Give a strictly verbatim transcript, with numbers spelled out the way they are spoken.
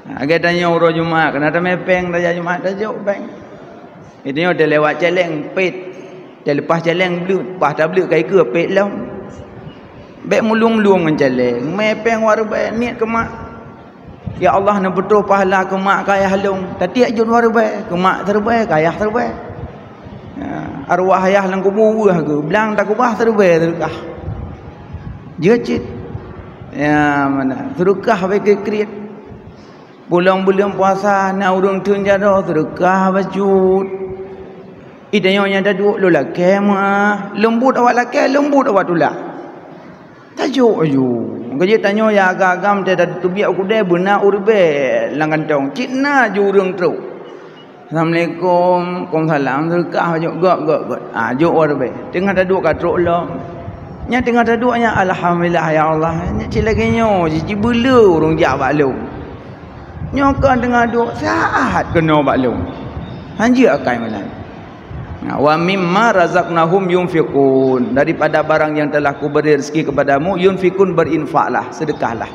Lagèe tanyoe uroe Jumat, keuneuk tamè péng tajak Jumat, tajok péng. Tanyoe talewat cèlèng, pet. Taleupah cèlèng, bleuet. Paih tableuet ka ikeue, pet lom. Bèk meulông-lông ngon cèlèng. Mè péng dua ribèe, niet keu mak. Ya Allah, neupeutrôh pahala keu mak keu ayah lôn. Tatiek jeuet dua ribèe, keu mak siribèe, keu ayah siribèe. Ya, arwah ayah lam kubu weueh geuh, blang takeubah siribèe seudeukah. Jeuet cit. Ya, meunan. Seudeukah bèk kriet. Pulang buleuen puasa, na ureueng theun jaroe, seudeukah bacut. Ih, tanyoe nyang taduek lôn lakèe meuah. Leumbot awak lakèe, leumbot awak tulak. Tajok aju. Maka jeuet tanyoe nyang agam-agam teubiet u keudè beuna u ribèe lam kantong. Cit na ju ureueng trôk. "Assalamualaikum." "Waalaikumsalam." Seudeukah jok, "Göt, göt, göt." Ah, jok u ribèe. Teungoh taduek ka trôk lom. Nyang teungoh taduek nyan, "Alhamdulillah ya Allah. Nyan cit lagèe nyoe, jibeuleu ureueng jak bak lôn. Nyoe kon teungoh duek, seuhat keunoe bak lôn." Han jeuet akai meunan. Nah, "Wa mimma razaqnahum yunfiqun." Daripada barang yang telah kuberi rezeki kepadamu, yunfiqun, berinfaklah, sedekahlah.